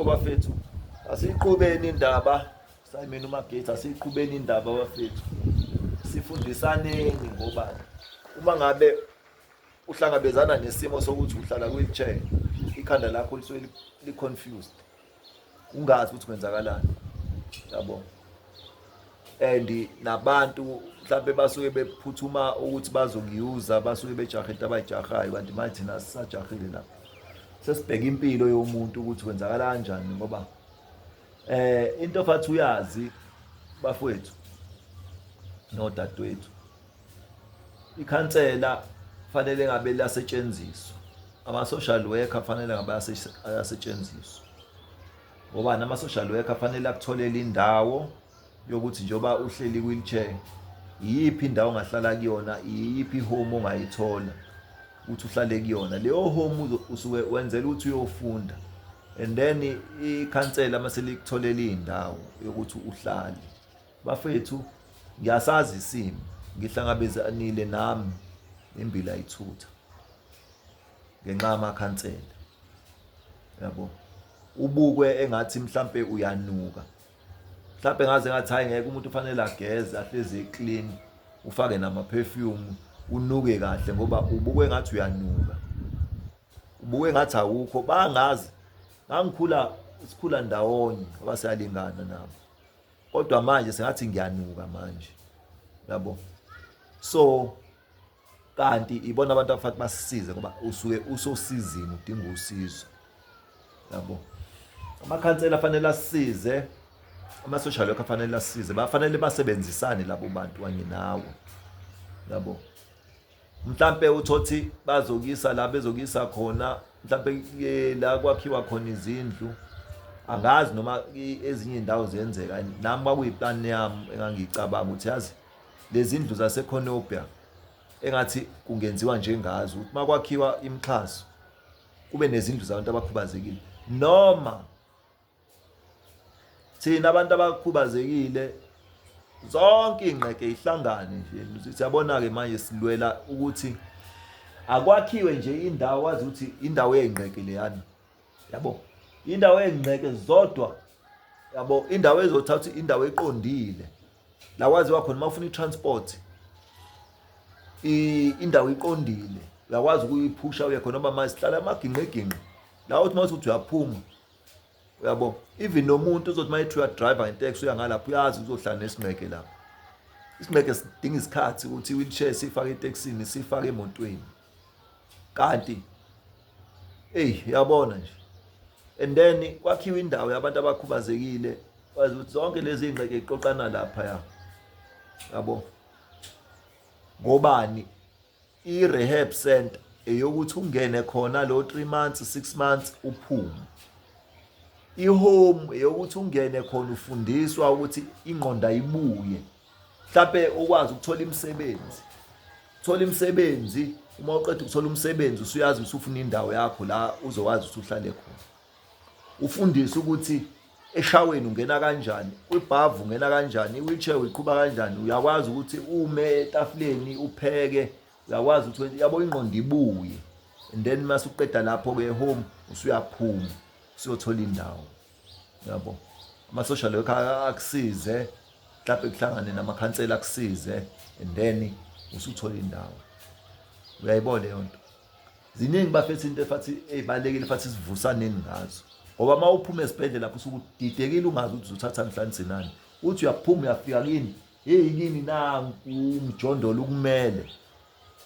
So bafethu, asiyiqhubeni indaba. Simon uMagate, asiyiqhubeni indaba bafethu. Sifundisaneni ngoba uma ngabe uhlangabezana nesimo sokuthi uhlala kwi-wheelchair, ikhanda lakho lisuke li-confused, ungazi ukuthi kwenzakalani, yabo. And nabantu mhlawumbe basuke bephuthuma ukuthi bazokuyuza, basuke bejahe into abayijahayo, kanti manje thina sisajahile lapha, sesibheka impilo yomuntu ukuthi kwenzakala kanjani. Ngoba into fathi uyazi bafowethu nodadewethu, ikhansela fanele ngabe lasetshenziswa, ama-social worker fanele ngabe ayasetshenziswa, ngoba nama-social worker fanele akutholele indawo yokuthi njengoba uhleli wheelchair, iyiphi indawo ongahlala kuyona, iyiphi i-home ongayithola ukuthi uhlale kuyona. Leyo home usuke wenzela ukuthi uyofunda, and then ikhansela mase likutholela indawo yokuthi uhlale. Bafethu, ngiyasazi isimo, ngihlangabezanile nami nembila ithutha ngenxa yamakhansela, yabo. Ubukwe engathi mhlambe uyanuka, mhlambe ngaze ngathi hayi ngeke, umuntu ufanele ageze, ahlezi eclean, ufake nama perfume, unuke kahle, ngoba ubukwe ngathi uyanuka, ubukwe ngathi awukho. Bangazi ngangikhula, sikhula ndawonye ngoba siyalingana nabo, kodwa manje sengathi ngiyanuka manje, yabo. So kanti ibona abantu abafanele basisize, ngoba usuke usosizini, udinga usizo, yabo. Amakhansela afanele asisize, ama-social worker afanele asisize, bafanele basebenzisane labo bantu kanye nawe, yabo. Mhlampe uthothi bazokisa la bezokisa khona, mhlampe la kwakhiwa khona izindlu, angazi noma ezinye indawo ziyenzeka. Nami kwakuyiplani yami engangiyicabanga ukuthi yazi lezi ndlu zaseCornubia engathi kungenziwa njengazo, ukuthi makwakhiwa imixhaso kube nezindlu zabantu abakhubazekile, noma thina abantu abakhubazekile zonke ingqeke ihlangane nje. Siyabona-ke manje silwela ukuthi akwakhiwe nje indawo, wazi ukuthi indawo yey'ngqeke leyana, yabo, indawo yey'ngqeke zodwa, yabo, indawo ezothatha indawo eqondile la waziwa khona uma ufuna i-transport, indawo iqondile, uyakwazi ukuyiphusha uye khona. Noma manje sihlala amagingqigingqi la, uthi uma uthi uyaphuma, uyabo, even nomuntu uzothi uma ethi uyadrive ngeteksi uya ngalapho, uyazi uzohlala nesingqeke lapho. Isingqeke sidinga isikhathi ukuthi i-wheelchair siyifake etekisini, siyifake emotweni, kanti eyi uyabona nje. And then kwakhiwa indawo yabantu abakhubazekile, wazi ukuthi zonke lezi iy'ngqeke iqoqana lapha, ya, yabo. Ngobani i-rehab center eyokuthi ungene khona lo 3 months, 6 months, uphume. I-home eyokuthi ungene khona ufundiswa ukuthi ingqondo ayibuye, mhlampe ukwazi ukuthola imisebenzi, thola imisebenzi. Uma uqeda ukuthola umsebenzi, usuyazi usufuna indawo yakho la uzokwazi ukuthi uhlale khona, ufundise ukuthi eshaweni ungena kanjani, kwibhavu ungena kanjani, i-wheelchair uyiqhuba kanjani, uyakwazi ukuthi ume etafuleni upheke, uyakwazi ukuthi, yabo, ingqondo ibuye. And then mase uqeda lapho-ke home, usuyaphuma usuyothola indawo, yabo. Ama-social worker akusize, mhlawumbe kuhlangane namakhansela akusize, and then usuthola indawo, uyayibona leyo nto. Ziningi bafethu into efathi ey'balulekile fathi sivusaneni ngazo, ngoba uma uphuma esibhedlela lapho usuke udidekile, ungazi ukuthi uzothatha nhlansi nani. Uthi uyaphuma, uyafika kini, heyi, kini nanku umjondolo ukumele,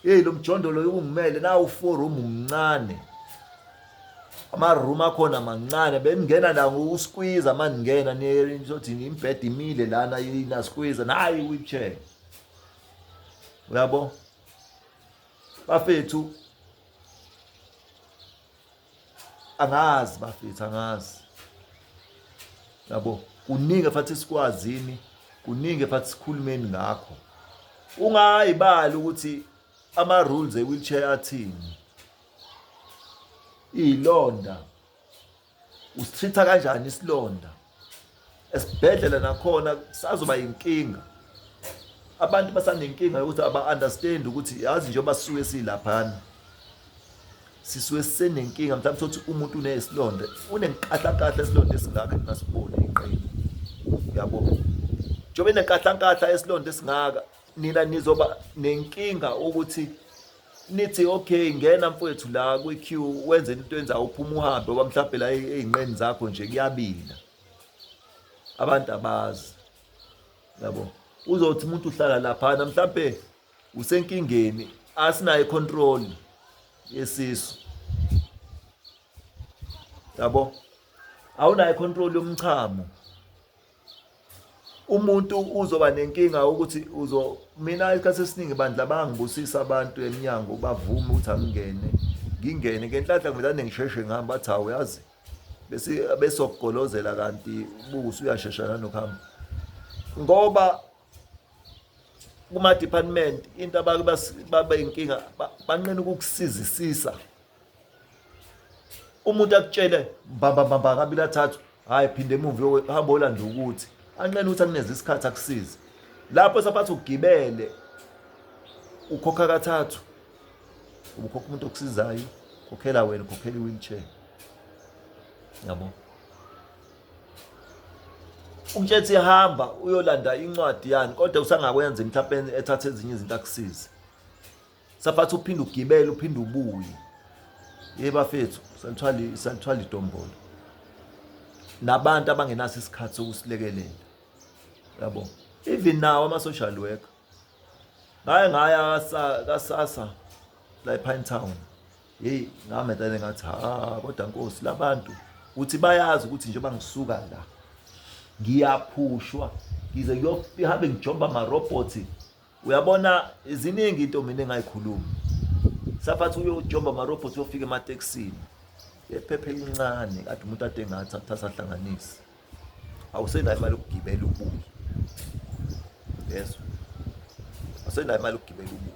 heyi, lo mjondolo ungimele, nawu four room umncane, ama-room akhona mancane, beningena la ngokuskwiza, uma ningena nizothi imibhede imile lana, inaskwiza nayi i-wheelchair, uyabo bafethu. Angazi bafethu, angazi, yabo. Kuningi efathi sikwazini, kuningi efathi sikhulumeni ngakho. Ungayibali ukuthi ama-rules e-wheelchair athini, iy'londa usitreat-a kanjani isilonda esibhedlela, nakhona sazoba inkinga. Abantu basanenkinga yokuthi aba-understand ukuthi yazi njengoba sisuke silaphana. Sisuke sisenenkinga mhlawumbe sothi umuntu unesilonda, unenkahlankahla esilonda esingaka ningasiboni iqembu. Yabo. Njengoba enenkahlankahla esilonda esingaka, nina nizoba nenkinga ukuthi nithi okay ngena mfowethu la kwi-queue wenze into enza uphuma uhambe ngoba mhlawumbe la ey'nqeni zakho nje kuyabila. Abantu abazi. Yabo. Uzothi umuntu uhlala laphana mhlampe usenkingeni asinayo control yesisu. Yabo. Awunayo control yomchamo. Umuntu uzoba nenkinga ukuthi uzo mina isikhathi esiningi bandla bangibusisa abantu emnyango bavume ukuthi angingene ngingene ngenhlanhla ngivele ngisheshe ngihamba bathi hawu yazi bese besokugolozela kanti buka usuyashesha nanokuhamba ngoba kuma department into abake babe inkinga banqena ukukusizisisa umuntu akutshele mbamba mbamba kabili athathu hayi phinde emuva hamba olanda ukuthi anqena ukuthi akuneze isikhathi akusize lapho saphathi ugibele ukhokha kathathu ubukhokha umuntu okusizayo khokhela wena ukhokhela i-wheelchair yabo umtshethi hamba uyolanda incwadi yani kodwa usangakwenza mhlawumbe ethatha ezinye izinto akusize safathi uphinde ugibele uphinde ubuye ye bafethu salithwala salithwala idombolo nabantu abangenaso isikhathi sokusilekelela yabo even nawo ama-social worker Ngaye ngaya kasasa la ePine Town. Hey ngametane ngathi ha kodwa Nkosi labantu uthi bayazi ukuthi njengoba ngisuka la ngiyaphushwa ngize ngiyohambe ngijomba ama-robots uyabona ziningi into mina engayikhulumi safathi uyojomba ama-robots uyofika ematekisini ephepha elincane kade umuntu ade ngathi athatha ahlanganise awusenayo imali yokugibela ubuye yezwa awusenayo imali yokugibela ubuye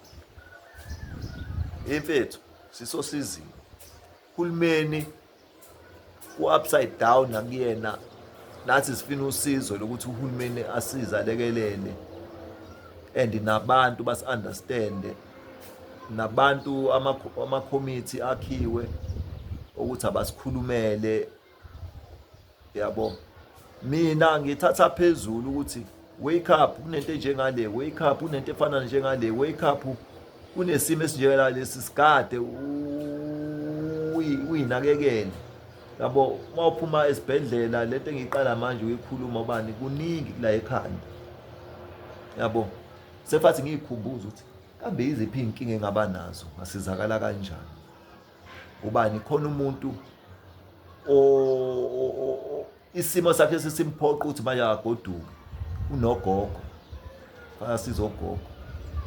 imfethu sisosizini hulumeni ku-upside down nakuyena nathi sifuna usizo lokuthi uhulumeni asize alekelele and nabantu basi-understande nabantu amakhomithi akhiwe ukuthi abasikhulumele yabo mina ngithatha phezulu ukuthi wake up kunento enjengale wake up kunento efana njengale wake up kunesimo esinjengalesi sigade uyinakekele yabo uma uphuma esibhedlela lento engiyiqala manje uyikhuluma ubani kuningi kula ekhanda yabo sefathi ngiyikhumbuza ukuthi kambe yiziphi iy'nkinga engaba nazo ngasizakala kanjani ubani khona umuntu o isimo sakhe sesimphoqa ukuthi manje akagoduke unogogo fanele asize ogogo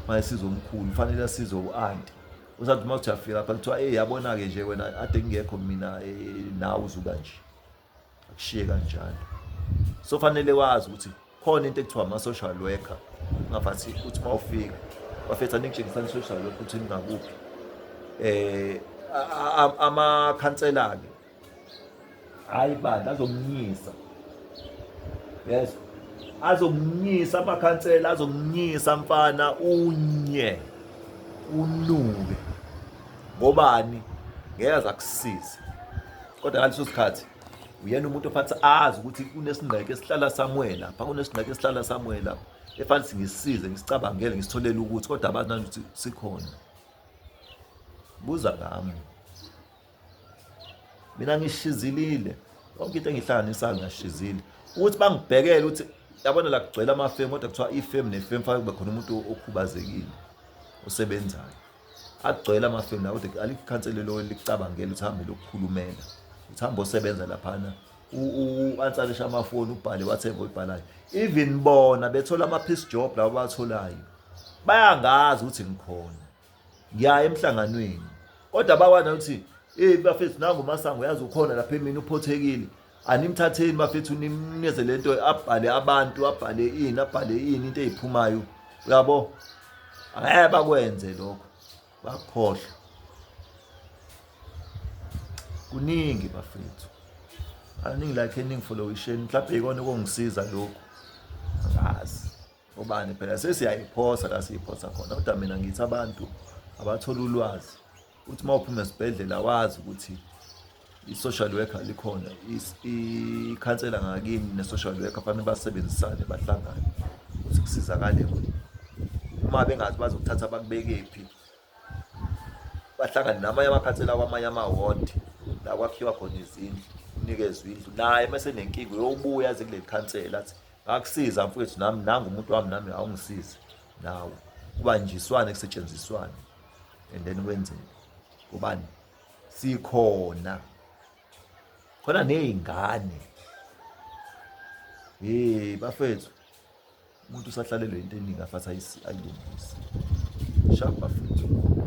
fanele asize omkhulu fanele asize u-anti usathi uma uthi uyafika lapha kuthiwa eyi yabona-ke nje wena ade ngingekho mina eh, nawe uzuka nje akushiye kanjalo so fanele wazi ukuthi khona into ekuthiwa ama-social worker ungafathi uthi uma ufika bafethu aningitshengisani i-social worker ukuthi ningakuphi eh amakhansela-ke hhayi bandla azomnyisa yes azomnyisa amakhansela azomnyisa mfana unye unuke ngobani ngeke azakusiza kodwa ngaleso sikhathi uyena umuntu ofanele azi ukuthi kunesingqeke esihlala somewhere lapha kunesingqeke esihlala somewhere lapha efanele ngisisize ngisicabangele ngisitholele ukuthi kodwa abazi nani ukuthi sikhona buza ngami mina ngishizilile yonke into engihlanganisayo ngiyashizile ukuthi bangibhekele ukuthi yabona la kugcwele amafemu kodwa kuthiwa ifemu nefemu fanele kube khona umuntu okhubazekile osebenzayo agcwele amafemu la kodwa alikho ikhansela lo licabangela ukuthi hambe lokukhulumela ukuthi hambe osebenza laphana u-answerishe amafoni ubhale whatever oyibhalayo even bona bethola ama-piece job lawo abawatholayo bayangazi ukuthi ngikhona ngiyaya emhlanganweni kodwa bakwazi ukuthi hey bafethu nangu umasango yazi ukhona lapha emini uphothekile animthatheni bafethu nimnikeze lento abhale abantu abhale ini abhale ini into eyiphumayo uyabo angeke bakwenze lokho bakhohlwa kuningi bafethu aningi like eningi followisheni mhlawumbe ikona okongisiza lokhu angazi obani phela sesiyayiphosa la siyiphosa khona kodwa mina ngithi abantu abathola ulwazi. Uthi uma uphuma esibhedlela wazi ukuthi i-social worker likhona, ikhansela ngakini ne-social worker fanele basebenzisane, bahlangane ukuthi kusizakale wena. Uma bengazi bazokuthatha bakubekephi, bahlangane namanye amakhansela kwamanye amawodi la kwakhiwa khona izindlu, unikezwe indlu naye uma esenenkinga uyobuya aze kuleli khansela athi ngakusiza mfowethu, nami nangu umuntu wami, nami awungisize nawe. Kubanjiswane, kusetshenziswane and then kwenzeke ngobani sikhona khona ney'ngane. Hey bafethu, umuntu usahlalelwe into eningi afathi ayilungise. Sharp bafethu.